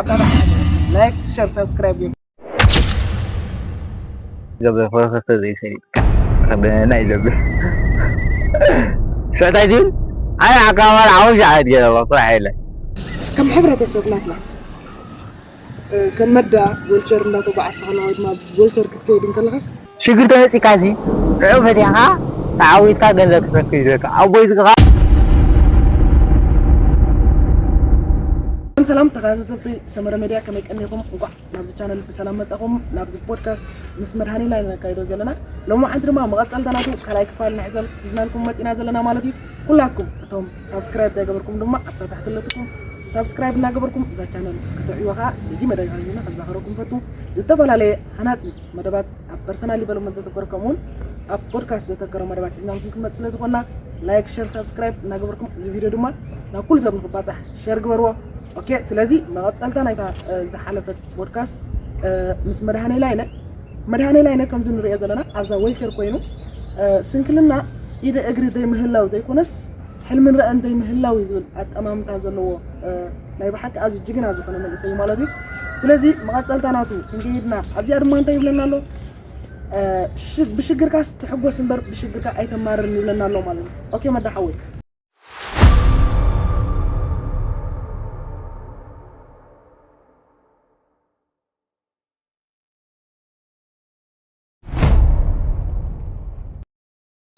ላይክ፣ ሸር፣ ሳብስክራይብ ገብር። ገብር ፈረሰ ዘይሰሊጥካ። ከበና ይገብር። ሸታይ ድዩ? ኣይ ኣካባቢ ዓውሽ ዓድ ገለ ጥራሕ የለ። ከም ሕብረተሰብ ናትና፣ እ፣ ከም መዳ ዊልቸር እንዳተጓዓዝካ ከለኻ ወይ ድማ ዊልቸር ክትከይድ እንከለኻስ፣ ሽግር ተመጺካሲ ንዑ ፈቲሕኻ ተዓዊትካ ገንዘብ ክትረክብ ይደካ። ኣቦይ ዝግኻ። ሰላም ሰላም ተኸታተልቲ ሰመረ ሜድያ፣ ከመይ ቀኒኹም? እንኳዕ ናብዚ ቻነል ብሰላም መጻኹም። ናብዚ ፖድካስት ምስ መድሃኒና ኢና ነካይዶ ዘለና። ሎማዓንቲ ድማ መቐጸልታ ናቱ ካልኣይ ክፋል ንሕዘል ሒዝናልኩም መጺና ዘለና ማለት እዩ። ኩላትኩም እቶም ሳብስክራይብ ዘይገበርኩም ድማ ኣብታ ታሕቲ ኣለትኩም ሳብስክራይብ እናገበርኩም እዛ ቻነል ክትዕይዋ ከዓ ደጊመ ደጋጊመ ከዘኻኽረኩም ፈቱ። ዝተፈላለየ ሃናጺ መደባት ኣብ ፐርሰናል ዲቨሎፕመንት ዘተኮረ ከምኡውን ኣብ ፖድካስት ዘተኮረ መደባት ሒዝናልኩም ክንመጽእ ስለ ዝኾንና ላይክ፣ ሸር፣ ሳብስክራይብ እናገበርኩም እዚ ቪድዮ ድማ ናብ ኩሉ ሰብ ንክባጻሕ ሸር ግበርዎ። ኦኬ፣ ስለዚ መቐጸልታ ናይታ፣ እ፣ ዝሓለፈት ፖድካስት፣ እ፣ ምስ መድሃኔ ላይነ፣ መድሃኔ ላይነ ከምዚ ንሪኦ ዘለና ኣብዛ ዊልቸር ኮይኑ፣ እ፣ ስንክልና ኢደ እግሪ ዘይምህላው ዘይኮነስ ሕልምን ረእን ዘይምህላው እዩ ዝብል ኣጠማምታ ዘለዎ፣ እ፣ ናይ ብሓቂ ኣዝዩ ጅግና ዝኾነ መንእሰይ እዩ ማለት እዩ። ስለዚ መቐጸልታ ናቱ ክንከይድና ኣብዚኣ ድማ እንታይ ይብለና ኣሎ? እ፣ ሽ-፣ ብሽግርካስ ትሕጎስ እምበር ብሽግርካ ኣይተማርርን ይብለና ኣሎ ማለት እዩ። ኦኬ መዳ ሓወይ።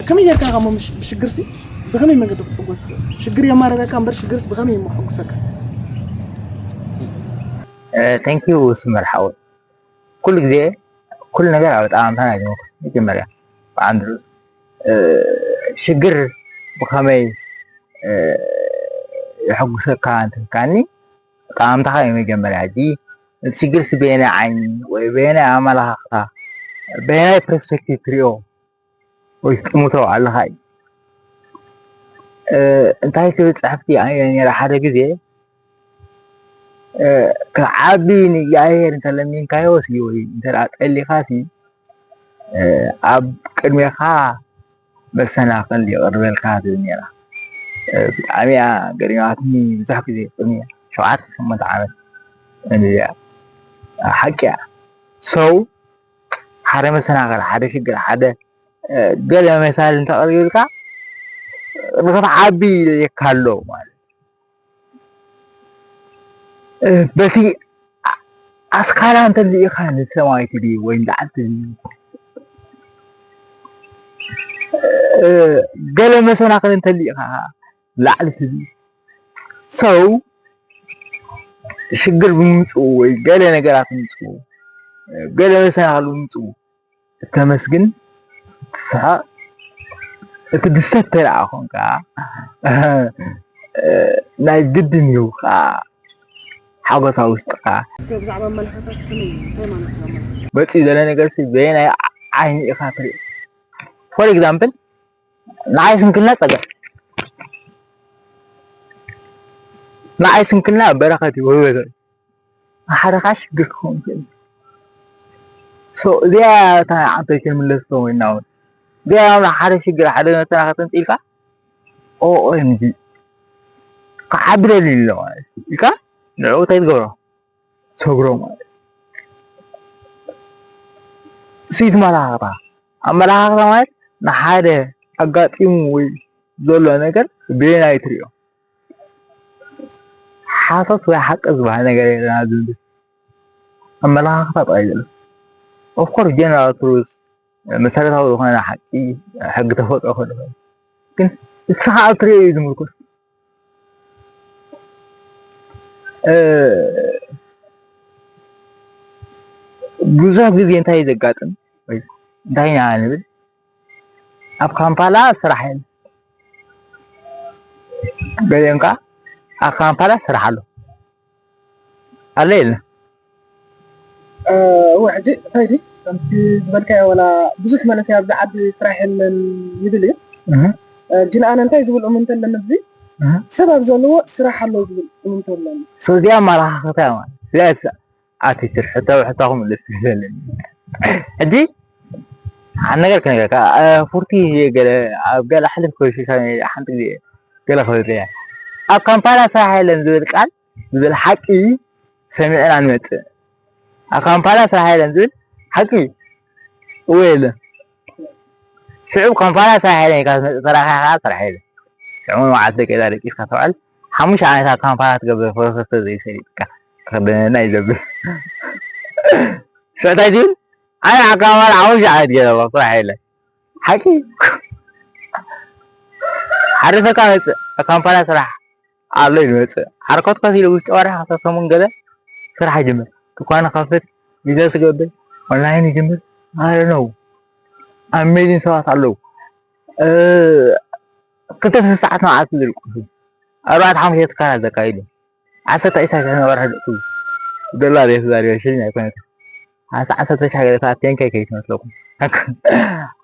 ከመይ ጌርካ ኢኻ እሞ ምሽ-፣ ብሽግርሲ ብኸመይ መንገዲ ክትሕጎስ ትኽእል? ሽግር የማርረካ እምበር ሽግርስ ብኸመይ እሞ ከሕጉሰካ? እ፣ thank you ስመር ሓወይ። ኩሉ ግዜ፣ ኩሉ ነገር ኣብ ኣጠማምታና እዩ ዝምርኮስ። መጀመርያ፣ ብዓንድሩ፣ እ፣ ሽግር ብኸመይ፣ እ፣ የሐጉሰካ እንተልካኒ፣ ኣጠማምታኻ እዩ መጀመርያ። ሕጂ፣ እቲ ሽግርሲ በየናይ ዓይኒ ወይ በየናይ ኣመለኻኽታ፣ በየናይ ፐርስፔክቲቭ ትሪኦ ወይ ትጥምቶ ኣለኻ እዩ። እ፣ እንታይ ትብል ጽሕፍቲ ኣንቢበ ነይረ ሓደ ግዜ፣ እ፣ ክዓቢ ንእግዚኣብሔር እንተለሚንካዮሲ ወይ እንተ ደኣ ጸሊኻሲ፣ እ፣ ኣብ ቅድሜኻ መሰናኽል የቕርበልካ ትብል ነይራ። እ፣ ብጣዕሚ እያ ገሪማትኒ። ብዙሕ ግዜ ቅድሚ ሸውዓተ ሸሞንተ ዓመት ኣንቢበያ። ሓቂ እያ። ሰው ሓደ መሰናኽል፣ ሓደ ሽግር፣ ሓደ፣ እ፣ ገለ መሳሊ እንተቕሪብልካ ንኽትዓቢ የካሎ ማለት። እ፣ በቲ ኣ-፣ ኣስካላ እንተሊኢኻ ንሰማይ ትድይብ ወይ ንላዕሊ ትድይብ። እ፣ ገለ መሰናኽል እንተሊኢኻ ላዕሊ ትድይብ። ሰው ሽግር ብምምፅኡ ወይ ገለ ነገራት ብምምፅኡ፣ እ፣ ገለ መሰናኽል ብምምፅኡ እተመስግን፣ ትስሕቕ፣ እቲ ድሰት ተደኣ ኾንካ፣ እ፣ ናይ ግድን እዩ ከዓ ሓጎስ ኣብ ውሽጥኻ። እስከ ብዛዕባ ኣመለኻኽታስ ከመይ እዩ? እንታይ ማለት እዩ ኣመለኻኽታ? መፂኡ ዘሎ ነገርሲ በየናይ ዓይኒ ኢኻ ትሪኦ? ፎር ኤግዛምፕል፣ ንዓይ ስንክልና ፀገም፣ ንዓይ ስንክልና በረኸት እዩ፣ ህይወት እዩ። ሓደ ከዓ ሽግር ክኸውን ይኽእል እዩ። ሶ፣ እዚኣ እታ ዓንተይ ክንምለስ ዶ ወይና እውን። እዚኣ እውን ሓደ ሽግር፣ ሓደ መሰናኽል ተምፅኢልካ፣ ኦ፣ ኦ ኤም ጂ፣ ክዓቢ ደልዩ ኣሎ ማለት እዩ። ኢልካ ንዕኡ እንታይ ትገብሮ? ትሰግሮ ማለት እዩ። ስኢት ኣመለኻኽታ። ኣመለኻኽታ ማለት ንሓደ ኣጋጢሙ ወይ ዘሎ ነገር ብየናይ ትሪኦ? ሓሶት ወይ ሓቂ ዝበሃል ነገር የለን ኣብዚ ምድሪ። ኣመለኻኽታ ጥራይ ዘሎ። ኦፍኮርስ ጀነራል ትሩዝ፣ መሰረታዊ ዝኾነ ሓቂ፣ ሕጊ ተፈጥሮ ክህሉ ይኽእል። ግን ንስኻ ኣብ ትሪኦ እዩ ዝምርኮስ። እ፣ ብዙሕ ግዜ እንታይ እዩ ዘጋጥም ወይ እንታይ ኢና ንብል? ኣብ ካምፓላ ስራሕ የለን። ገሊኦም ከኣ ኣብ ካምፓላ ስራሕ ኣሎ። ኣሎ የለን? እ፣ እወ፣ ሕጂ እንታይ ድዩ ከምቲ ዝበልካዮ፣ ዋላ ብዙሕ መንእሰይ ኣብዚ ዓዲ ስራሕ የለን ይብል እዩ። እህ። እ፣ ግን ኣነ እንታይ ዝብል እምንቶ ኣለኒ ኣብዚ፣ እህ። ሰብ ኣብ ዘለዎ ስራሕ ኣሎ ዝብል እምንቶ ኣለኒ። ሶ እዚኣ ኣመለኻኽታ እያ ማለት። እዚኣ እስ-፣ ኣቲትድ ሕቶ፣ ሕቶ ክምልስ ይደሊ። ሕጂ ሓደ ነገር ክነግረካ፣ እ፣ ፉርቲ ገለ ኣብ ገለ ኣሕልፍ ኮይኑ ሓንቲ ግዜ ገለ ክብል እያ። ኣብ ካምፓላ ስራሕ የለን ዝብል ቃል፣ ዝብል ሓቂ ሰሚዕና ንመጽእ። ኣብ ካምፓላ ስራሕ የለን ዝብል ሓቂ እዩ። እወ የለን። ሽዑ ካምፓላ ስራሕ የለን ኢልካ ትመጽእ፣ ተራኺኻ ስራሕ የለን። ሽዑ ንመዓልቲ ደቂሳ ደቂስካ ትውዕል። ሓሙሽተ ዓመት ኣብ ካምፓላ ትገብር ፕሮፌሰር ዘይሰሊጥካ ክኽደነና እዩ ዘብል። ሽዑ እንታይ ትብል? ኣነ ኣብ ካምፓላ ሓሙሽተ ዓመት ገይረ ኣለኹ፣ ስራሕ የለን። ሓቂ። ሓደ ሰብ ካብ መጽእ፣ ኣብ ካምፓላ ስራሕ ኣሎ ኢሉ መጽእ። ሓርኮትኮት ኢሉ ውሽጢ ወርሒ ክልተ ሰሙን ገለ ስራሕ ይጅምር። ድኳን ይኸፍት፣ ቢዝነስ ይገብር፣ ኦንላይን ይጅምር። I don't know። ኣሜዚንግ ሰባት ኣለዉ። እ፣ ክልተ ሰዓት መዓልቲ ዝድቅሱ። ኣርባዕተ ሓሙሽተ ትካላት ዘካይዱ። ዓሰርተ ዒስራ ሺሕ ንወርሒ ደቅሱ። ዶላር እየ ተዛሪበ፣ ሽሊን ኣይኮነትን። ዓሰርተ ሺሕ ገለ ሰባት ቴንከይ ከይትመስለኩም።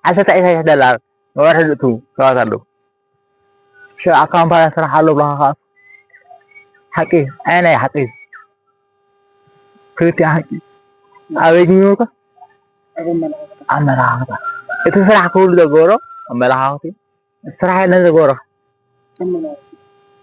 ዓሰርተ ዒስራ ሺሕ ዶላር ንወርሒ ደቅሱ ሰባት ኣለዉ። ሽዑ ኣብ ካምፓላ ስራሕ ኣሎ ብለኻ ከኣ ሓቂ፣ ኣየናይ ሓቂ? ክልቲኡ ሓቂ። ኣበይ ጅሚሩካ? ኣመለኻኽታ። እቲ ስራሕ ክህሉ ዘገበሮ ኣመለኻኽቲ፣ እቲ ስራሕ የለን ዘገበሮ።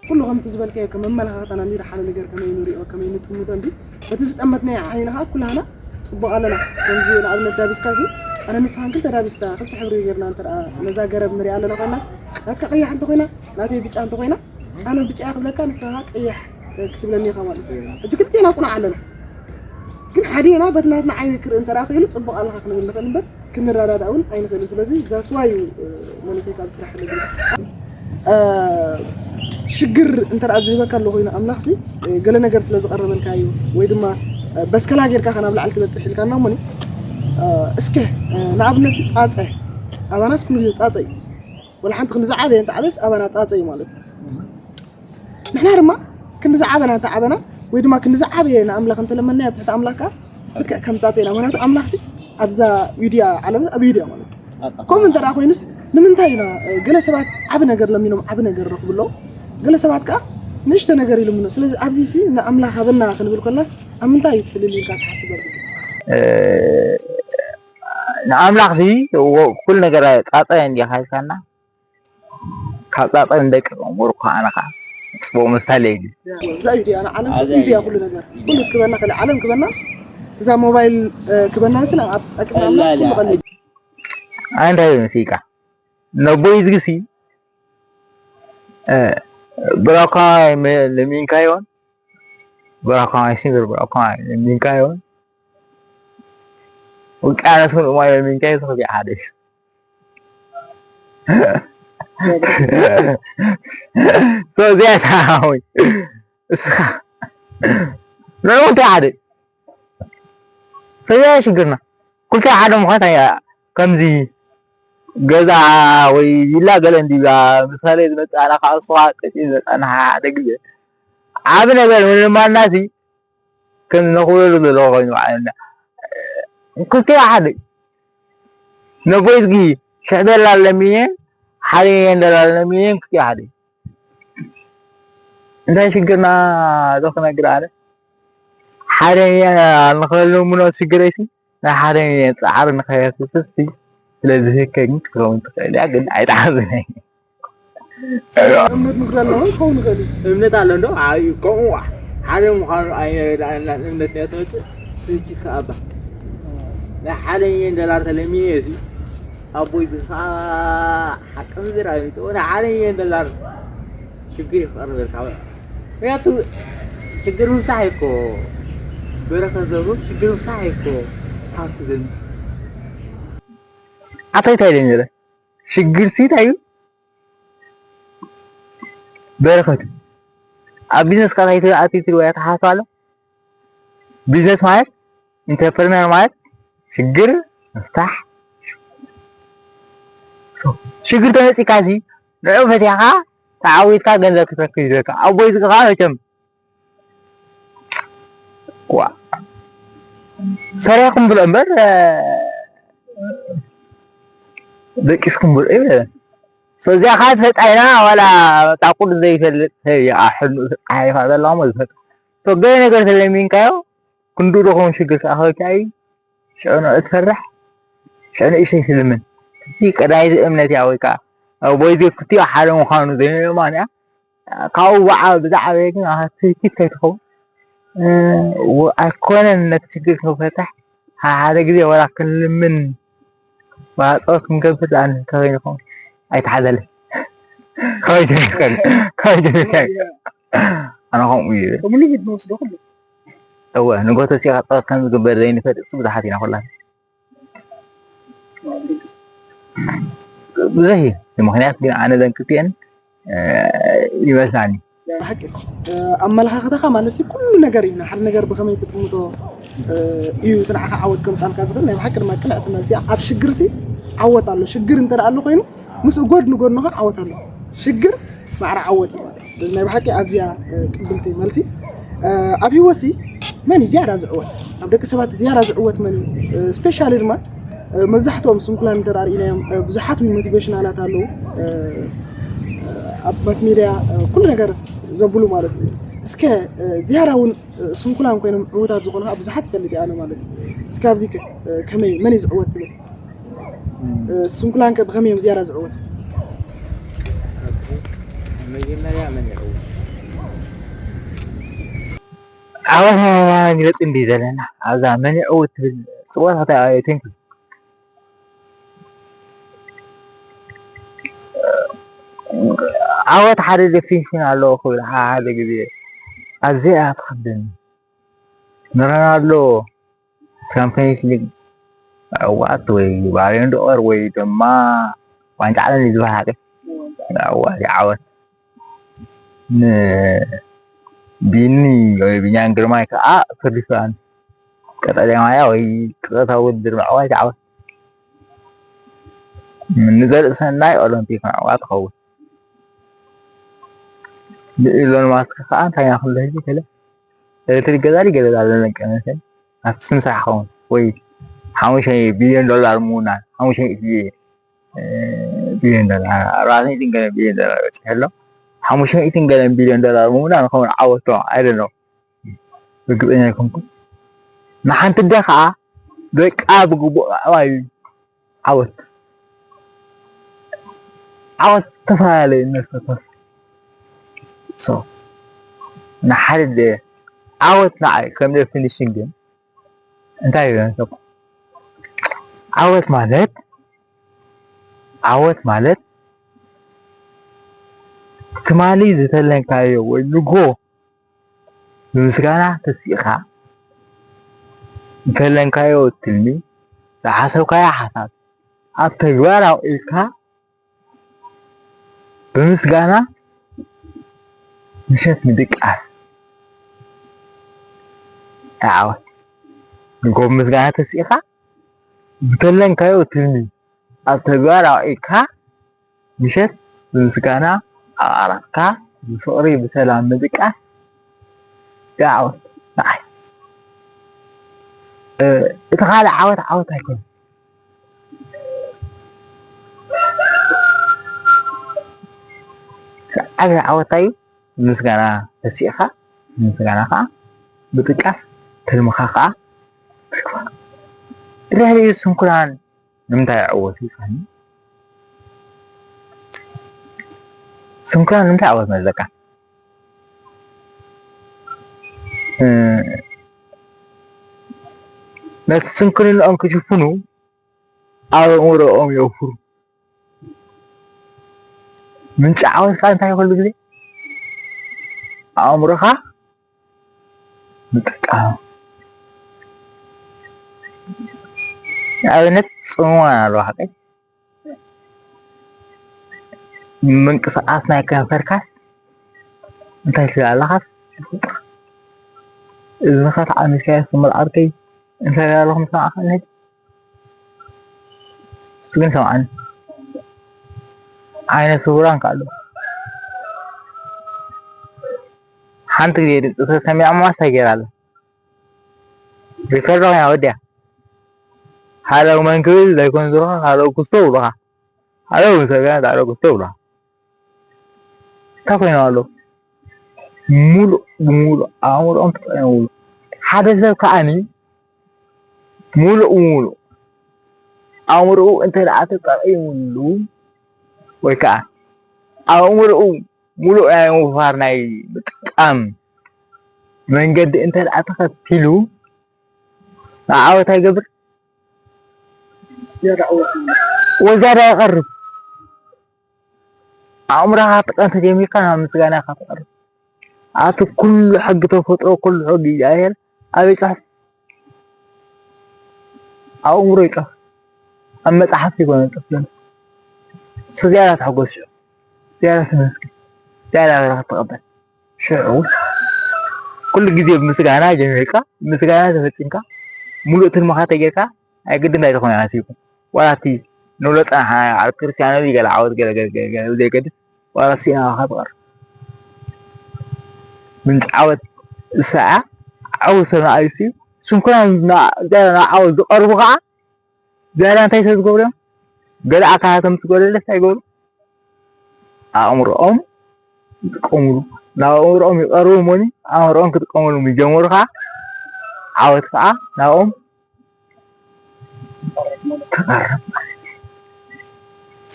ኩሉ ከምቲ ዝበልካዮ ከም ኣመለኻኽታና እንዲ ሓደ ነገር ከመይ ንሪኦ፣ ከመይ ንጥምቶ እንዲ፣ በቲ ዝጠመትናዮ ዓይኒ ኸዓ ኩላህና ጽቡቕ ኣለና። ከምዚ ንኣብነት ዳቢስታ እዚ፣ ኣነ ንስኻን ክልተ ዳቢስታ፣ ክልተ ሕብሪ ጌርና እንተ ደኣ ነዛ ገረብ ንሪኣ ኣለና ኮይናስ፣ ናትካ ቀያሕ እንተ ኮይና፣ ናተይ ብጫ እንተ ኮይና፣ ኣነ ብጫ እየ ክብለካ፣ ንስኻ ቀያሕ ክትብለኒ ኢኻ ማለት እዩ። ሕጂ ክልቴና ቁኑዕ ኣለና። ግን ሓዲኤና በቲ ናትና ዓይኒ ክርኢ እንተ ደኣ ኽኢሉ፣ ጽቡቕ ኣለኻ ክንብል ንኽእል እምበር፣ ክንረዳዳእ እውን ኣይንኽእልን። ስለዚ that's why እዩ፣ እ፣ መንእሰይ ካብ ስራሕ ንብል። እ፣ ሽግር እንተ ደኣ ዝህበካ ኣሎ ኮይኑ ኣምላኽሲ፣ እ፣ ገለ ነገር ስለ ዝቐረበልካ እዩ፣ ወይ ድማ፣ እ፣ በስከላ ጌርካ ኸ ናብ ላዕሊ ትበጽሕ ኢልካና እሞኒ፣ እ፣ እስከ፣ እ፣ ንኣብነትሲ ጻጸ፣ ኣባናስ ኩሉ ግዜ ጻጸ እዩ። ወላ ሓንቲ ክንዲ ዝዓበየ እንተ ዓበየስ ኣባና ጻጸ እዩ ማለት እዩ። ንሕና ድማ ክንዲ ዝዓበና እንተ ዓበና ወይ ድማ ክንዲ ዝዓበየ ንኣምላኽ እንተ ለመንናዮ ኣብ ትሕቲ ኣምላኽ ከኣ ልክዕ ከም ጻጸ ኢና። ምኽንያቱ ኣምላኽሲ ኣብዛ ዩድያ ዓለም ኣብ ዩድያ ማለት እዩ። ከምኡ እንተ ደኣ ኮይኑስ ንምንታይ ኢና፣ እ፣ ገለ ሰባት ዓቢ ነገር ለሚኖም ዓቢ ነገር ይረኽቡ ኣለዉ፣ ገለ ሰባት ከኣ ንእሽቶ ነገር ይልምኑ። ስለዚ ኣብዚሲ ንኣምላኽ ሃበና ክንብል ከለናስ ኣብ ምንታይ እዩ እቲ ፍልልይ ኢልካ ትሓስብ ኣብዚ? እ፣ ንኣምላኽሲ ወ-፣ ኩሉ ነገር ጻጸ እንዲኻ ኢልካና፣ ካብ ጻጸ ንደቅቕ እምበር እኮ ኣነ ኸዓ ጽቡቕ ምሳሌ እዩ። እዛ እዩ ድያ ንዓለም ሰብ እዩ ድያ ኩሉ ነገር። ኩሉ እስክበና፣ ካልእ ዓለም ክበና፣ እዛ ሞባይል፣ እ፣ ክበና ንስና ኣብ ጠቅምና ቀላል ኩሉ እያ። ቀሊል። ኣይ እንታይ እዩ ንስካ? ነቦይ ዝግሲ፣ እ፣ ብራኳ ለሚንካዮን፣ ብራኳ ሲንግር ብራኳ ለሚንካዮን፣ ውቅያኖስ ምሉእ ማይ ለሚንካዮ ዝኸፍእ ሓደ እዩ። So እዚኣ እታ ሓወይ። እስኻ ንዑ እንታይ ሓደ? ፈያ ሽግርና። ኩልታ ሓደ ምዃን እያ። ከምዚ ገዛ ወይ ቪላ ገለ እንዲባ ምሳሌ ዝመጽእ ኣላ ካብ እሱ ከዓ ቀጺሉ ዝመጽእ ኣላ ሓደ ግዜ። ዓቢ ነገር ምልማናሲ ከም ነኽብረሉ ዘለዎ ኮይኑ በዓልና። ክልቲኡ ሓደ እዩ። ነቦይ ዝጊ ሽሕ ደላር ለሚኔን ሓደ ሚልዮን ደላር ለሚኔን ክልቲኡ ሓደ እዩ። እንታይ ሽግርና ዶ ክነግር ኣነ? ሓደ ሚልዮን ንኽለምኖ ሽግረይሲ ናይ ሓደ ሚልዮን ጻዕሪ ንኸየፍስስ ስለ ዝህከኝ ክትከውን ትኽእል እያ፣ ግን ኣይትሓዝነይ። እምነት ምጉዳል ኣለዎ ክኸውን ይኽእል እዩ። እምነት ኣሎ እንዶ? ኣይ፣ ከምኡ ሓደ ምዃኑ ኣይረዳእናን። እምነት እያ ትመጽእ። ትህኪ ከኣባ ናይ ሓደ ሚልዮን ዶላር ተለሚኑ እየ እዚ ኣቦይ እዚ ከዓ ሓቂ ምድር ኣይምጽእ። ናይ ሓደ ሚልዮን ዶላር ሽግር እዩ ክቐርበልካ። ምክንያቱ ሽግር ምፍታሕ እዩ እኮ በረኸት ዘብሩ፣ ሽግር ምፍታሕ እዩ እኮ ሃብቲ ዘምጽእ። ኣታ እንታይ ኢለ ነይረ? ሽግርሲ እንታይ እዩ? በረኸት እዩ። ኣብ ቢዝነስ ካብ ኣይትኣትዩ ትልዋ እያ ተሓስባ ኣሎ። ቢዝነስ ማለት፣ ኢንተርፕረነር ማለት ሽግር ምፍታሕ። ሽግር ተመጺካሲ ንዑ ፈቲሕኻ ተዓዊትካ ገንዘብ ክትረክብ ይደካ። ኣቦይ ዝግኻ መቸም ዋ ሰሪሕኩም ብሎ እምበር፣ እ፣ ደቂስኩም ብሎ ይበለ። So እዚኣ ኸዓ ትፈልጣ ኢና፣ ዋላ በቃ ቁርጥ ዘይፈልጥ ሰብ እዩ፣ ኣብ ሕልምኡ ተጣሒፋ ዘላ እሞ ዝፈልጥ። So ገለ ነገር ተለሚንካዮ፣ ክንድኡ ዶ ኸውን ሽግር ከኣ ከበኪ ኣይ፣ ሽዑ ንዑ ትፈርሕ፣ ሽዑ ንእሽተይ ትልምን። እቲ ቀዳይ እምነት እያ፣ ወይ ከኣ ኣቦይ ዘክትዮ ሓደ ምዃኑ ዘይምእማን እያ። ካብኡ ብዓ-፣ ብዝዓበየ ግን ኣኻ ትህኪት ከይትኸውን። እ፣ ወ-፣ ኣይኮነን ነቲ ሽግር ክንፈታሕ፣ ሓደ ግዜ ወላ ክንልምን፣ ወላ ጸሎት ክንገብር ደኣ እንተኾይንኩም ኣይተሓዘለይ። ከመይ ጀሚርካ? ከመይ ጀሚርካ? ኣነ ከምኡ እዩ። ከምኡ እዩ ዝወስዶ ኩሉ። እወ፣ ንጎቶ ሲኻ ጸሎት ከም ዝግበር ዘይንፈልጥ ብዙሓት ኢና ኩላትና። ብዙሕ እዩ። እቲ ምኽንያት ግን ኣነ ዘንክትየን፣ እ፣ ይመስላኒ። ብሓቂ፣ እ፣ ኣመለኻኽታኻ ማለት ሲ ኩሉ ነገር እዩ። ንሓደ ነገር ብኸመይ ትጥምቶ፣ እ፣ እዩ እቲ ንዓኻ ዓወት ከምጻልካ ዝኽእል። ናይ ብሓቂ ድማ ቅንዕቲ መልሲ እያ። ኣብ ሽግር ሲ ዓወት ኣሎ። ሽግር እንተ ደኣ ኣሎ ኮይኑ ምስኡ ጎድኒ ጎድኑ ኸዓ ዓወት ኣሎ። ሽግር ማዕረ ዓወት እዩ ማለት እዩ። እዚ ናይ ብሓቂ ኣዝያ፣ እ፣ ቅብልቲ መልሲ። እ፣ ኣብ ህይወትሲ መን እዩ ዝያዳ ዝዕወት? ኣብ ደቂ ሰባት ዝያዳ ዝዕወት መን እዩ? እ፣ ስፔሻሊ ድማ፣ እ፣ መብዛሕትኦም ስንኩላን እንተ ደኣ ርኢናዮም፣ እ፣ ብዙሓት እውን ሞቲቬሽናላት ኣለዉ። እ፣ እ፣ ኣብ ማስ ሜድያ፣ እ፣ ኩሉ ነገር ዘብሉ ማለት እዩ። እስከ፣ እ፣ ዝያዳ እውን፣ እ፣ ስንኩላን ኮይኖም ዕዉታት ዝኾኑ ኸዓ ብዙሓት ይፈልጥ እየ ኣነ ማለት እዩ። እስከ ኣብዚ ከ፣ እ፣ ከመይ፣ መን እዩ ዝዕወት ትብል? እም። እ፣ ስንኩላን ከ ብኸመይ እዮም ዝያዳ ዝዕወቱ? ኦኬ። መጀመርያ መን ይዕወት? ዓወት ናይ ኣማራ መግለጺ እንድዩ ዘለና። ኣብዛ መን ይዕወት ትብል ጽቡቕ ተኸታታሊ፣ ቴንክ ዩ። ዓወት ሓደ ዴፊኒሽን ኣለዎ ክብል ሓደ ግዜ፣ ኣብዚኣ ትኸብደኒ። ንሮናልዶ ቻምፕዮንስ ሊግ ምዕዋት ወይ ባሎን ዶር ወይ ድማ ዋንጫ ዓለም እዩ ዝበሃል ሓቂ። ምዕዋት ይዓወት። ንቢኒ ወይ ቢንያም ግርማይ ከዓ ፍርዲ ሰብኣን ቀጠልያ ማልያ ወይ ቅጽበታዊ ውድድር ምዕዋት ይዓወት። ንዘርእሰናይ ኦሎምፒክ ምዕዋት ትኸውን። ንኢሎን ማስክ ከዓ እንታይ ኢና ክንብሎ ሕጂ ገለ ኤሌክትሪክ ገዛ ድዩ ገለ ዳለለቀ መሰል ኣብቲ ስም ስራሕ ክኸውን ወይ ሓሙሽተ ቢልዮን ዶላር ምውናን፣ ሓሙሽተ ሚእቲ ቢልዮን ዶላር፣ ኣርባዕተ ሚእቲ ገለ ቢልዮን ዶላር በፂሑ ኣሎ። ሓሙሽተ ሚእቲ ገለ ቢልዮን ዶላር ምውናን ክኸውን ዓወት ዶ? I don't know። ርግፀኛ ኣይኮንኩን። ንሓንቲ ኣደ ከዓ ደቃ ብግቡእ ምዕባይ እዩ ዓወት። ዓወት ዝተፈላለየ ነፍሰ ሶ ንሓደ ዓወት ንዓይ ከም ዴፊኒሽን ግን እንታይ እዩ? ዓወት ማለት፣ ዓወት ማለት ትማሊ ዝተለንካዮ ወይ ንጎ ብምስጋና ተሲእኻ፣ ዝተለንካዮ ትልሚ፣ ዝሓሰብካዮ ሓሳብ ኣብ ተግባር ኣውዒልካ፣ ብምስጋና ምሸት ምድቃስ። ዓወት። ንጎ ብምስጋና ተሲእኻ፣ ዝተለንካዮ ትልሚ ኣብ ተግባር ኣውዒልካ፣ ምሸት ብምስጋና ኣብ ዓራትካ ብፍቕሪ ብሰላም ምድቃስ እዩ ዓወት ንዓይ። እ፣ እቲ ካልእ ዓወት ዓወት ኣይኮነን። ዓብዪ ዓወት እንታይ እዩ? ምስጋና ተሲእኻ፣ ምስጋና ከዓ ምጥቃስ፣ ትልምኻ ከዓ ምትግባር። ድሕሪኡ ስንኩላን ንምንታይ ይዕወት ኢልካኒ? ስንኩላን ንምንታይ ይዕወት መለካ? እ፣ ነቲ ስንክልንኦም ክሽፍኑ ኣብ ኣእምሮኦም የውፍሩ። ምንጪ ዓወትካ እንታይ ኩሉ ግዜ? ኣእምሮኻ ምጥቃም። ንኣብነት ጽምዋ ኣለዋ ሓቀይ? ምንቅስቓስ ናይ ከንፈርካስ እንታይ ትብል ኣለኻስ? እዝንኻ ተዓሚስካዮ ስምል ዓርከይ እንታይ ኣለኹም ሰማዕካ ንህድ? ግን ሰምዓኒ። ዓይነ ስውራን ከ ኣሎ። ሓንቲ ግዜ ድምፂ ተሰሚዖማ እንታይ ገይራ ኣላ? ሪከርድ ኾይና ወዲያ። ሃለው መን ክብል ዘይኮን ዝብልኻ፣ ሃለው ክስቶ ብልኻ። ሃለው ምስ ሰሚዐ ዳዕሮ ክስቶ ብልኻ። እንታይ ኮይኖም ኣለዉ? ሙሉእ ብሙሉእ ኣእምሮኦም ተጠቒሞምሉ። ሓደ ሰብ ከዓኒ ሙሉእ ብሙሉእ ኣእምሮኡ እንተ ደኣ ተጠቒሙሉ፣ ወይ ከዓ ኣእምሮኡ ሙሉእ ናይ ምውፋር ናይ ምጥቃም መንገዲ እንተ ደኣ ተኸቲሉ ንዓወት ኣይገብር ወዛዳ ይቐርብ። ኣእምሮኻ ጥቀም ተጀሚርካ ናብ ምስጋና ኢኻ ትቐርብ። ኣቲ ኩሉ ሕጊ ተፈጥሮ ኩሉ ሕጊ እግዚኣብሔር ኣበይ ጽሑፍ? ኣብ ኣእምሮ ይጠፍ ኣብ መጽሓፍ ይኮነ ይጠፍ ዘሎ። እሱ ዝያዳ ተሐጎስ ሽዑ ዝያዳ ተመስገን ዝያዳ በረኸት ተቐበል። ሽዑ ኩሉ ግዜ ብምስጋና ጀሚርካ ምስጋና ተፈጺምካ ሙሉእ ትልምኻ ተጌርካ ኣይግድን እንታይ ዝኾነ ኣሲቡ ዋላ እቲ ንብሎ ጸናሕና ኣብ ክርስትያኖ ገለ ዓወት ገለ ገለ ገለ ገለ ዘይገድስ ዋላ ሲና ኢኻ ትቐርብ። ምንጪ ዓወት እሳኣ ዓወት ሰብ ንኣይሲ ስንኩና ንዓወት ዝቐርቡ ከዓ ዝያዳ እንታይ ሰብ ዝገብሩ እዮም? ገለ ኣካላቶም ዝጎደለስ ኣይገብሩ ኣእምሮኦም ይጥቀምሉ ናብ ኣእምሮኦም ይቐርቡ እሞኒ ኣእምሮኦም ክጥቀምሉ ይጀምሩ ከዓ ዓወት ከዓ ናብኦም ትቐርብ ማለት እዩ።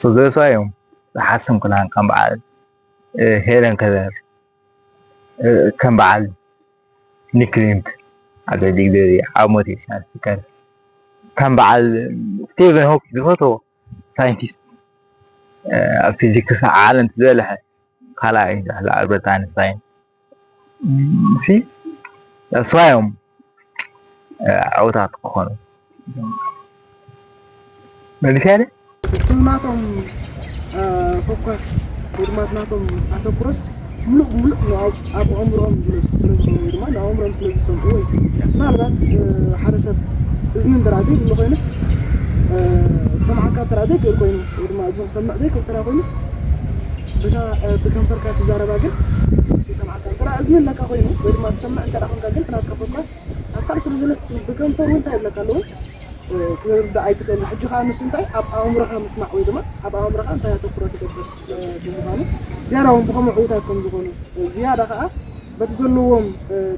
ስዘሳ እዮም ዝሓስም ክላን ከም በዓል ሄለን ከለር ከም በዓል ኒክሊንት ኣብ ዘዲግ ኣብ ሞቲቬሽናል ስፒከር ከም በዓል ስቴቨን ሆኪ ዝፈትዎ ሳይንቲስት ኣብ ፊዚክስ ዓለም ዝበለሐ ካልኣይ ዝበለ ኣልበርት ኣይንስታይን ሲ እሷ እዮም ዕውታት ክኾኑ መሊሻ እቲ ናቶም ፎካስ ወይ ድማ እቲ ናቶም ኣተኩሮስ ሙሉእ ሙሉእ ኣብ ኣእምሮኦም ስለ ዝኾኑ ወይ ድማ ንኣእምሮኦም ስለ ዝሰምዑ ወይ ምናልባት ሓደ ሰብ እዝኒ እንተ ደኣ ዘይብሉ ኮይኑስ ክሰምዓካ እንተ ደኣ ዘይክእል ኮይኑ ወይ ድማ እዝኑ ክሰምዕ ዘይክእል እንተ ደኣ ኮይኑስ በታ ብከንፈርካ ትዛረባ ግን ይሰምዓካ እንተ ደኣ እዝኒ ኣለካ ኮይኑ ወይ ድማ ትሰምዕ እንተ ደኣ ኮንካ ግን እቲ ናትካ ፎካስ ኣብ ካልእ ስለ ዝለስ ብከንፈሩ እንታይ ይብለካ ኣለዉ ክርዳእ ኣይትኽእልን። ሕጂ ከዓ ንሱ እንታይ ኣብ ኣእምሮኻ ምስማዕ ወይ ድማ ኣብ ኣእምሮኻ እንታይ ኣተኩሮ ትገብር ብምዃኑ ዝያዳ እውን ብኸምኡ ዕውታት ከም ዝኾኑ ዝያዳ ከዓ በቲ ዘለዎም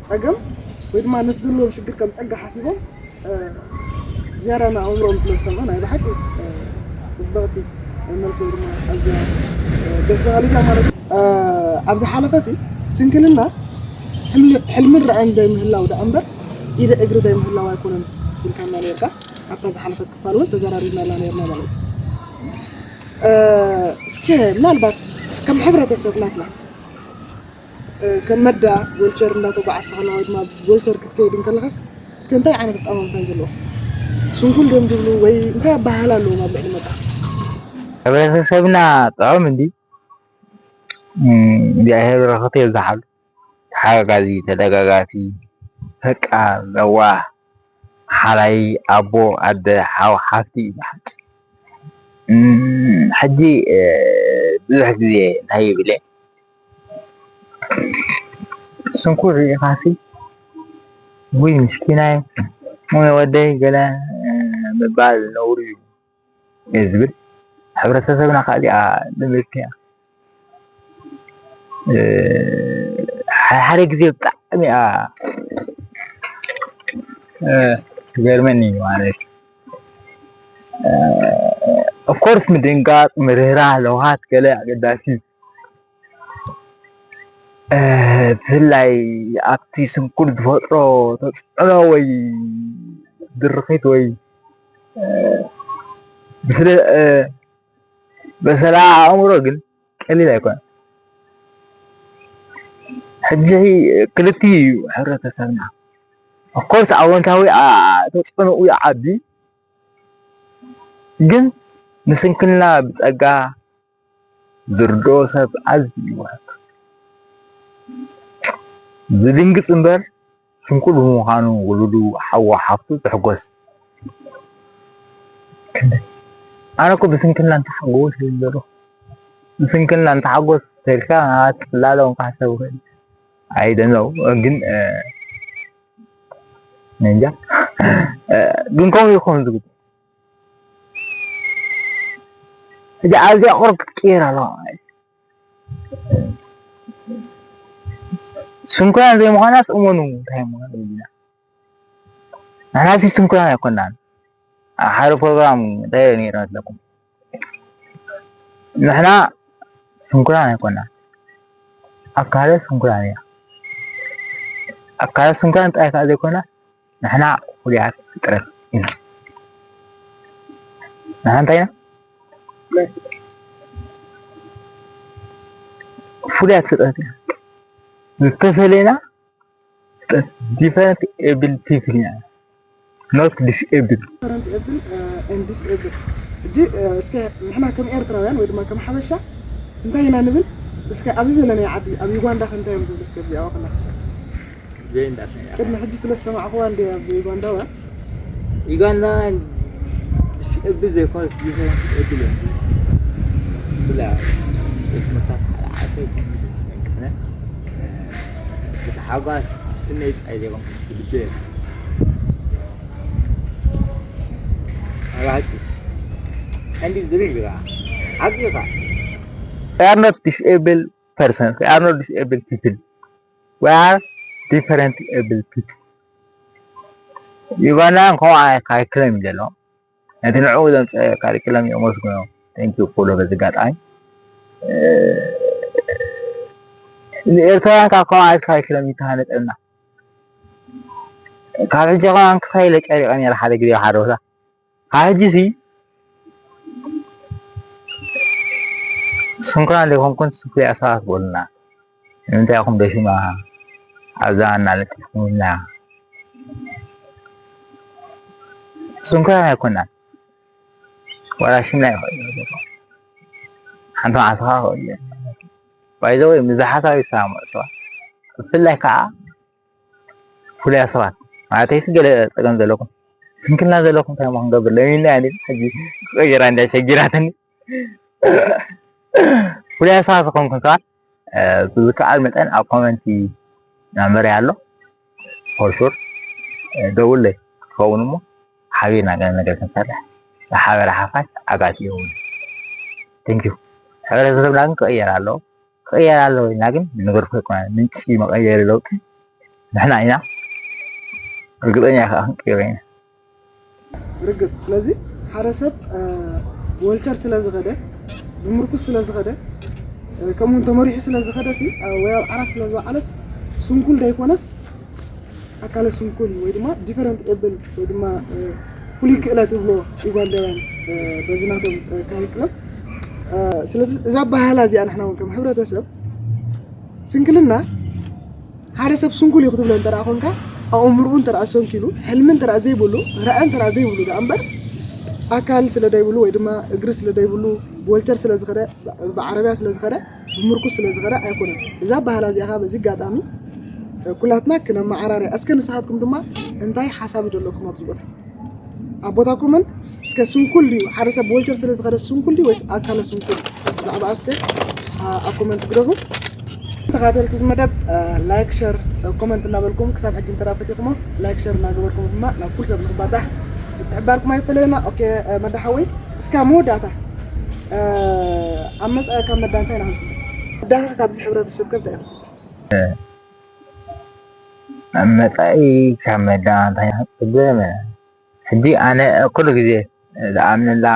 ፀገም ወይ ድማ ነቲ ዘለዎም ሽግር ከም ፀጋ ሓሲቦም ዝያዳ ንኣእምሮኦም ስለ ዝሰምዑ ናይ ብሓቂ ፅብቕቲ መልሲ ወይ ድማ ኣዝያ ደስ በሃሊት እያ ማለት እዩ። ኣብ ዝሓለፈ ሲ ስንክልና ሕልምን ራእን ዘይምህላው ደኣ እምበር ኢደ እግሪ ዘይምህላው ኣይኮነን ኢልካና ነርካ። ኣብታ ዝሓለፈት ክፋል እውን ተዘራሪብናላ ነርና ማለት እዩ። እስከ ምናልባት ከም ሕብረተሰብ ናትና ከም መዳ ዊልቸር እንዳተጓዓዝካ ከለኻ ወይ ድማ ዊልቸር ክትከይድ እንከለኻስ እስከ እንታይ ዓይነት ኣጠማምታ እዩ ዘለዎ? ስንኩል ድዮም ዝብሉ ወይ እንታይ ኣበሃህላ ኣለዎም ኣብ ልዕሊ መዳ? ሕብረተሰብና ጥዑም እንዲ እግዚኣብሔር በረኸቱ የብዝሓሉ። ተሓጋጋዚ፣ ተደጋጋፊ፣ ፈቃር፣ ለዋህ፣ ሓላይ፣ ኣቦ፣ ኣደ፣ ሓው፣ ሓፍቲ እዩ ብሓቂ። ሕጂ ብዙሕ ግዜ እንታይ ይብል እየ ስንኩል ርኢኻሲ ውይ ምስኪናይ ወይ ወደይ ገለ ምባል ነውሪ እዩ ዝብል ሕብረተሰብና ከዓ እዚኣ ልምድቲ እያ። ሓደ ሓደ ግዜ ብጣዕሚ እያ ትገርመኒ ማለት ኦፍኮርስ ምድንጋፅ፣ ምርህራህ፣ ለውሃት ገለ ኣገዳሲ እዩ። ብፍላይ ኣብቲ ስንኩል ዝፈጥሮ ተፅዕኖ ወይ ድርኺት ወይ ብስለ በሰላ ኣእምሮ ግን ቀሊል ኣይኮነን። ሕጂ ክልቲኡ እዩ ሕብረተሰብና ኦፍኮርስ ኣወንታዊ ተፅዕኖኡ ይዓቢ ግን ንስንክልና ብፀጋ ዝርድኦ ሰብ ኣዝዩ ይውሕድ። ዝድንግፅ እምበር ስንኩል ብምዃኑ ውሉዱ ሓዎ ሓፍቱ ትሕጎስ። ኣነ እኮ ብስንክልና እንተሓጎስ ይብል ዘለኹ። ብስንክልና እንተሓጎስ ተልካ ናት ላለ እንኳ ሓሳብ ይኽእል ኣይደነው ግን እንጃ ግን ከምኡ ይኸውን ዝግብ ሕጂ ኣብዚኣ ቁሩብ ክትቅየር ኣለዋ ማለት እዩ። ስንኩላን ዘይምዃናስ እመኑ እንታይ ምዃኑ ንሕና ሲ ስንኩላን ኣይኮናን። ኣብ ሓደ ፕሮግራም እንታይ ነይረ መስለኩም? ንሕና ስንኩላን ኣይኮናን። ኣካለ ስንኩላን እያ። ኣካላት ስንኩላን ጥራይ ከኣ ዘይኮና፣ ንሕና ፍሉያት ፍጥረት ኢና። ንሕና እንታይ ኢና? ፍሉያት ፍጥረት ኢና። ዝተፈለየና ፍጥረት፣ different able people ኢና። Not disable። Different able and disable። ሕጂ እስከ ንሕና ከም ኤርትራውያን ወይ ድማ ከም ሓበሻ እንታይ ኢና ንብል? እስከ ኣብዚ ዘለናዮ ዓዲ ኣብ ዩጋንዳ ከ እንታይ እዮም ዝብሉ? እስከ እዚኣ ዋክና ዘይንዳስና ቅድሚ ሕጂ ስለ ዝሰማዕኽዋ እንደ ኣብ ዩጋንዳውያን ዩጋንዳ disable ዘይኮነስ different able እዮም። ብላ መታት ሓደ ዓርሰ ይኮን ዝጠንቀነ ብታሓጓስ ስነይ ጣይ ዘይኮን ብልቤ ሓቂ ሓቂ ዝብል ግራ ሓቂ ኢኻ። We are not disabled persons. We are not disabled people. We are different able people. ዩጋንዳ ከምኡ ዓይነት ካሪክለም እዩ ዘለዎም። ነቲ ንዕኡ ዘምፀ ካሪክለም የመስግኖ። Thank you ኩሉ በዚ ኣጋጣሚ ንኤርትራውያን ካብ ከምኡ ዓይነት ካሪክለም ይተሃነፀልና። ካብ ሕጂ ከማን ክሳይ ኢለ ጨሪቐ ነይረ ሓደ ግዜ ሓደ ቦታ። ካብ ሕጂ ሲ ስንኩላን ዘይኮንኩን ስንኩል እያ ሰባት በሉና። ንምንታይ ኢኹም ደሽማ ኣብዛ እናለጢፍኩምልና? ስንኩላን ኣይኮናን። ዋላ ሽምና ይኽእል እዩ። ሓንቲ መዓልቲ ከዓ ክኽእል እዩ። By the way፣ ምስ ዝሓሳብ ይሰማምዑ ሰባት። ብፍላይ ከዓ ፍሉያት ሰባት። ማለተይሲ ገለ ጸገም ዘለኩም። ስንክልና ዘለኩም እንታይ እሞ ክንገብር? ለሚና እያ እንዴ? ሕጂ ክቕይራ እንድያ ሸጊራትኒ። ፍሉያት ሰባት ዝኾንኩም ሰባት፣ እ፣ ብዝከኣል መጠን ኣብ ኮመንቲ ናምበረይ ኣሎ። For sure፣ እ፣ ደውለይ ክትኸውን እሞ ሓቢርና ገለ ነገር ክንሰርሕ። ብሓበራ ሓፋሽ ዓጋቲ ይኸውን። Thank you። ሕብረተሰብና ግን ክቕየር ኣለዎ። ክቕየር ኣለዎ ኢልና ግን ንገርፎ ኣይኮነን። ምንጪ መቐየሪ ለውጢ ንሕና ኢና። ርግጸኛ ከኣ ክንቅይሮ ኢና። ርግጥ። ስለዚ ሓደ ሰብ እ፣ ብወልቸር ስለ ዝኸደ፣ ብምርኩስ ስለ ዝኸደ፣ እ፣ ከምኡ እውን ተመሪሑ ስለ ዝኸደ ሲ፣ እ፣ ወይ ኣብ ዓራት ስለ ዝወዓለስ ስንኩል ደይኮነስ ኣካለ ስንኩል ወይ ድማ ዲፈረንት ኤብል ወይ ድማ እ፣ ፍሉይ ክእለት ይብሎ ዩጋንዳውያን እ፣ በዚ ናቶም እ፣ ካሪክለም። እ፣ ስለዚ እዛ ኣበሃህላ እዚኣ ንሕና እውን ከም ሕብረተሰብ ስንክልና ሓደ ሰብ ስንኩል እዩ ክትብሎ እንተ ደኣ ኮንካ ኣእምርኡ እንተ ደኣ ሰንኪሉ ሕልሚ እንተ ደኣ ዘይብሉ ራእይ እንተ ደኣ ዘይብሉ ደኣ እምበር ኣካል ስለ ደይብሉ ወይ ድማ እግሪ ስለ ደይብሉ ብወልቸር ስለ ዝኸደ ብዓረብያ ስለ ዝኸደ ብምርኩስ ስለ ዝኸደ ኣይኮነን። እዛ ኣበሃህላ እዚኣ ከዓ በዚ ኣጋጣሚ ኩላትና ክነመዓራርያ። እስከ ንስኻትኩም ድማ እንታይ ሓሳብ እዩ ዘለኩም ኣብዚ ቦታ? ኣብ ቦታ ኮመንት እስከ ስንኩል ድዩ ሓደ ሰብ ብወልቸር ስለ ዝኸደ ስንኩል ድዩ ወይስ ኣካለ ስንኩል? ብዛዕባ እስከ ኣብ ኮመንት ግደፉ። ተኻተልቲ እዚ መደብ ላይክ ሸር ኮመንት እናበልኩም ክሳብ ሕጂ እንተዳ ፈቲኹሞ ላይክ ሸር እናገበርኩም ድማ ናብ ኩል ሰብ ንክባፃሕ ምትሕባርኩም ኣይፈለየና። ኦኬ መዳሓወይ እስካ መወዳእታ ኣብ መፃኢ ካብ መዳ እንታይ ኢና ክንፅበ? መዳኻ ካብዚ ሕብረተሰብ ከ እንታይ ኢኹም? ኣብ መፃኢ ካብ መዳ እንታይ ኢና ክንፅበ? ሕጂ ኣነ ኩሉ ግዜ ዝኣምነላ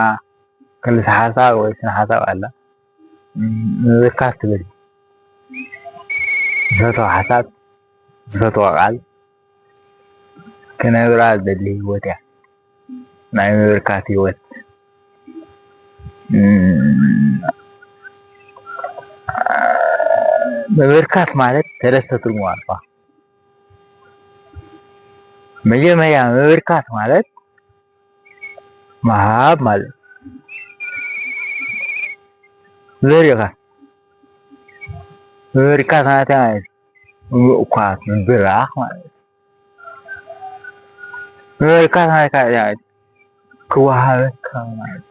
ክልተ ሓሳብ ወይ ስነ ሓሳብ ኣላ። ምብርካት ትብል ዝፈትዋ ሓሳብ ዝፈትዋ ቃል ክነብራ ዝደሊ ህይወት እያ። ናይ ምብርካት ህይወት ምብርካት ማለት ሰለስተ ትርጉም ኣለዋ። መጀመርያ ምብርካት ማለት ምሃብ ማለት እዩ። ዘሪኻ ምብርካት ማለት ማለት ምእኳት ምብራኽ ማለት እዩ። ምብርካት ማለት ክወሃበካ ማለት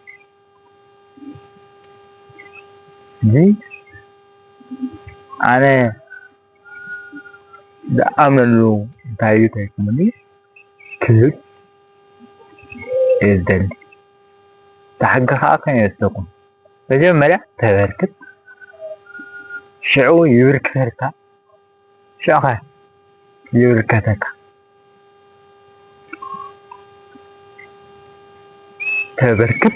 እዩ። እዚ ኣነ ዝኣምነሉ እንታይ እዩ ተይኩምኒ ክብል እየ ዝደሊ። እቲ ሕጊ ከዓ ከመይ ይወስደኩም? መጀመርያ ተበርክት፣ ሽዑ ይብርክተልካ፣ ሽዑ ኸ ይብርከተካ። ተበርክት፣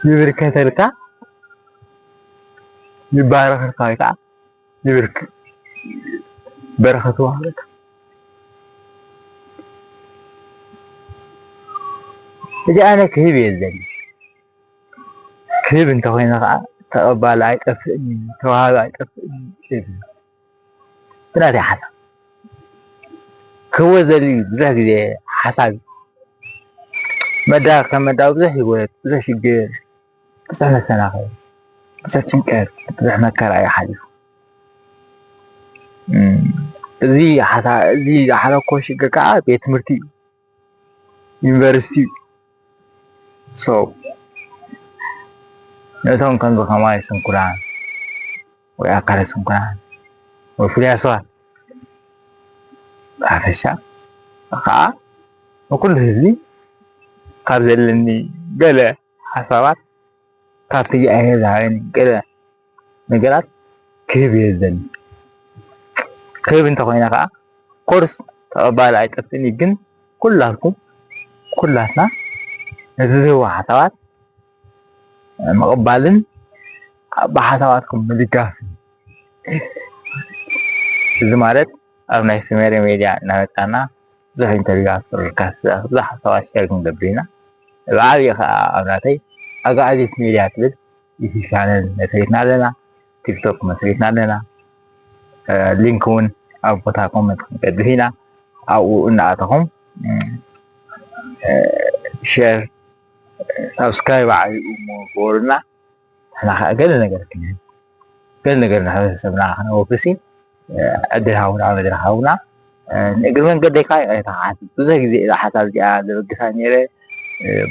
ይብርከተልካ፣ ይባረኸልካ ወይ ከዓ ይብርክ በረኸት ወሃበካ። እዚ ኣነ ክህብ እየ ዝደሊ። ክህብ እንተኾይነ ከዓ ተቐባሊ ኣይጠፍእን እዩ፣ ተዋሃቢ ኣይጠፍእን እዩ። ብናተይ ሓሳብ ክህቦ ዘድልዩ ብዙሕ ግዜ ሓሳብ እዩ። መዳ ከም መዳ ብዙሕ ህይወት፣ ብዙሕ ሽግር፣ ብዙሕ መሰናኽል፣ ብዙሕ ጭንቀት፣ ብዙሕ መከራ እዩ ሓሊፉ። እም፣ እዚ ሓሳ-፣ እዚ ዝሓለኮ ሽግር ከዓ ቤት ትምህርቲ እዩ፣ ዩኒቨርሲቲ እዩ። So ነቶም ከምዚ ከማይ ስንኩላን ወይ ኣካለ ስንኩላን ወይ ፍሉያት ሰባት ብሓፈሻ ከዓ ንኩሉ ህዝቢ ካብ ዘለኒ ገለ ሓሳባት ካብቲ እግዚኣብሔር ዝሃበኒ ገለ ነገራት ክህብ እየ ዝደሊ። ክህብ እንተኾይነ ከዓ ኮርስ ተቐባሊ ኣይጠፍእን እዩ፣ ግን ኩላትኩም ኩላትና ነቲ ዝህቦ ሓሳባት ምቕባልን ብሓሳባትኩም ምድጋፍን። እዚ ማለት ኣብ ናይ ሰመረ ሜድያ እናመፃና ብዙሕ ኢንተርቪዋት ፖድካስት ብዙሕ ሓሳባት ሸር ክንገብር ኢና። ብዓብዪ ከዓ ኣብ ናተይ ኣጋኣዚት ሜድያ ትብል ዩቲብ ቻነል መስሪትና ኣለና፣ ቲክቶክ መስሪትና ኣለና። ሊንክ እውን ኣብ ቦታ ኮመንት ክንገድፍ ኢና። ኣብኡ እናኣተኹም ሸር ሳብስክራይብ ዓብኡ እሞ ግበሩልና። ንሕና ከዓ ገለ ነገር ክንህብ፣ ገለ ነገር ንሕብረተሰብና ክነወፍሲ ዕድል ሃቡና፣ መድረኽ ሃቡና። ንእግሪ መንገደይ ከዓ ይቕሬታ ክሓትት፣ ብዙሕ ግዜ እዛ ሓሳብ እዚኣ ዘበግሳ ነይረ።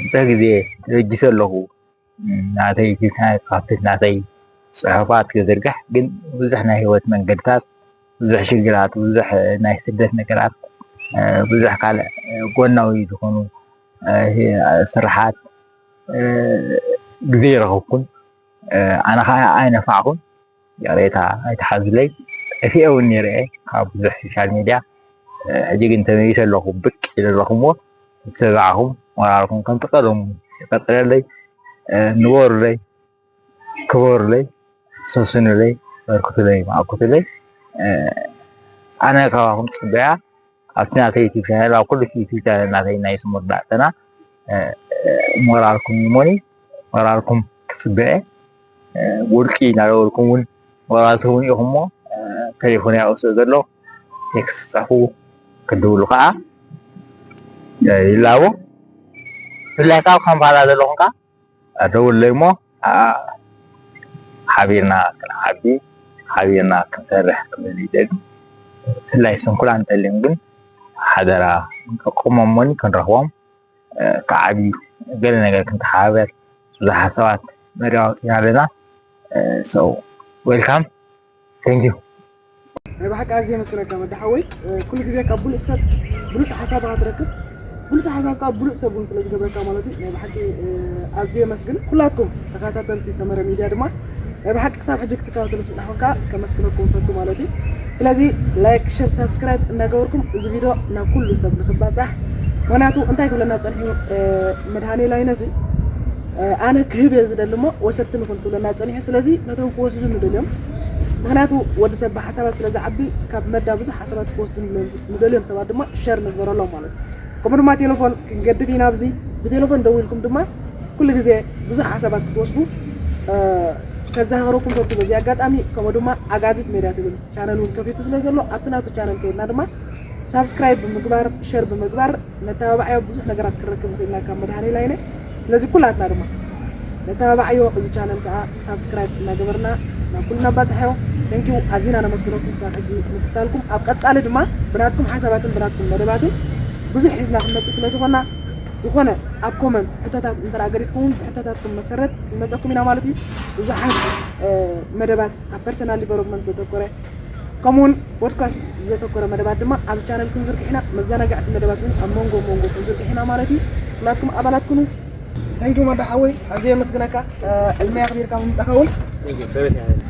ብዙሕ ግዜ ተበጊሰ ኣለኹ። ናተይ ዩቲብ ቻነል ክኸፍት፣ ናተይ ፅሑፋት ክዝርግሕ፣ ግን ብዙሕ ናይ ህይወት መንገድታት፣ ብዙሕ ሽግራት፣ ብዙሕ ናይ ስደት ነገራት፣ ብዙሕ ካልእ ጎናዊ ዝኾኑ ስራሓት ግዜ ይረኸብኩን። ኣነ ከዓ ኣይነፋዕኩን። ይቕሬታ ኣይትሓዙለይ። ጠፊኤ እውን ነይረ እየ ካብ ብዙሕ ሶሻል ሚድያ። ሕጂ ግን ተመሊሰ ኣለኹ፣ ብቅ ኢለ ኣለኹ እሞ ዝተባዕኹም ሞራልኩም ከምቲ ቀደሙ ይቀፅለለይ። ንበሩለይ፣ ክበሩለይ፣ ሰስኑለይ፣ በርክቱለይ፣ መኣኩቱለይ። ኣነ ካባኹም ፅበያ ኣብቲ ናተይ ዩቲብ ቻነል፣ ኣብ ኩሉ ዩቲብ ቻነል ናተይ ናይ ስሙር ዳዕተና ሞራልኩም ይሞኒ፣ ሞራልኩም ክፅበየ። ውልቂ እናደወልኩም እውን ሞራል ትህቡኒ ኢኹም እሞ፣ ቴሌፎን ያው ስለ ዘሎ ቴክስት ፃፉ፣ ክድውሉ ከዓ ይላቦ። ብፍላይ ካብ ካምፓላ ዘለኹም ከዓ ደውለይ እሞ፣ ሓቢርና ክንዓቢ፣ ሓቢርና ክንሰርሕ ክብል ይደሊ። ብፍላይ ስንኩላን ጠሊም ግን ሓደራ፣ ክንጠቅሞም እሞኒ ክንረኽቦም ክዓብዩ፣ ገለ ነገር ክንተሓባበር ብዙሓት ሰባት መደብ ኣውፂና ኣለና። So welcome, thank you። ናይ ብሓቂ ኣዝየ የመስግነካ መዳ ሓወይ። ኩሉ ግዜ ካብ ብሉፅ ሰብ ብሉፅ ሓሳብ ኢኻ ትረክብ፣ ብሉፅ ሓሳብ ካብ ብሉፅ ሰብ እውን ስለ ዝገብረካ ማለት እዩ። ናይ ብሓቂ ኣዝየ የመስግን። ኩላትኩም ተኸታተልቲ ሰመረ ሚድያ ድማ ናይ ብሓቂ ክሳብ ሕጂ ክትከታተሉ ትናኹም ከዓ ከመስግነኩም ፈቱ ማለት እዩ። ስለዚ ላይክ፣ ሸር፣ ሳብስክራይብ እናገበርኩም እዚ ቪድዮ ናብ ኩሉ ሰብ ንክባፃሕ፣ ምክንያቱ እንታይ ክብለና ፀኒሑ መድሃኔ ላይነሲ ኣነ ክህብ እየ ዝደሊ እሞ ወሰድቲ ንኹን ክብለና ፀኒሑ። ስለዚ ነቶም ክወስዱ ንደልዮም፣ ምክንያቱ ወዲ ሰብ ብሓሳባት ስለ ዝዓቢ ካብ መዳ ብዙሕ ሓሳባት ክወስዱ ንደልዮም ሰባት ድማ ሸር ንግበረሎም ማለት እዩ። ከምኡ ድማ ቴሌፎን ክንገድፍ ኢና ኣብዚ። ብቴሌፎን ደዊልኩም ድማ ኩሉ ግዜ ብዙሕ ሓሳባት ክትወስዱ ከዘኻኽረኩም ፈቱ በዚ ኣጋጣሚ። ከምኡ ድማ ኣጋዚት ሜድያ ትብል ቻነል እውን ከፊቱ ስለ ዘሎ ኣብቲ ናቱ ቻነል ከይድና ድማ ሳብስክራይብ ብምግባር፣ ሸር ብምግባር ነተባባዓዮ። ብዙሕ ነገራት ክንረክብ ንኽእል ኢና ካብ መድሃኔ ላይነ። ስለዚ ኩላትና ድማ ነተባባዓዮ። እዚ ቻነል ከዓ ሳብስክራይብ እናገበርና ናብ ኩሉ ነባፅሐዮ። Thank you፣ ኣዚና ነመስግነኩም ክሳብ ሕጂ ምክታልኩም። ኣብ ቀፃሊ ድማ ብናትኩም ሓሳባትን ብናትኩም መደባትን ብዙሕ ሒዝና ክንመፅእ ስለ ዝኾና፣ ዝኾነ ኣብ ኮመንት ሕቶታት እንተ ገዲፍኩም እውን ብሕቶታትኩም መሰረት ክንመፀኩም ኢና ማለት እዩ። ብዙሓት መደባት ኣብ ፐርሰናል ዲቨሎፕመንት ዘተኮረ ከምኡውን ፖድካስት ዘተኮረ መደባት ድማ ኣብ ቻነል ክንዝርግሕ ኢና። መዘናጋዕቲ መደባት እውን ኣብ መንጎ መንጎ ክንዝርግሕ ኢና ማለት እዩ። ኩላትኩም ኣባላት ኩኑ። Thank you መዳ ሓወይ፣ ኣዝየ የመስግነካ ዕድመ ኣኽቢርካ ምምፃእካ እውን።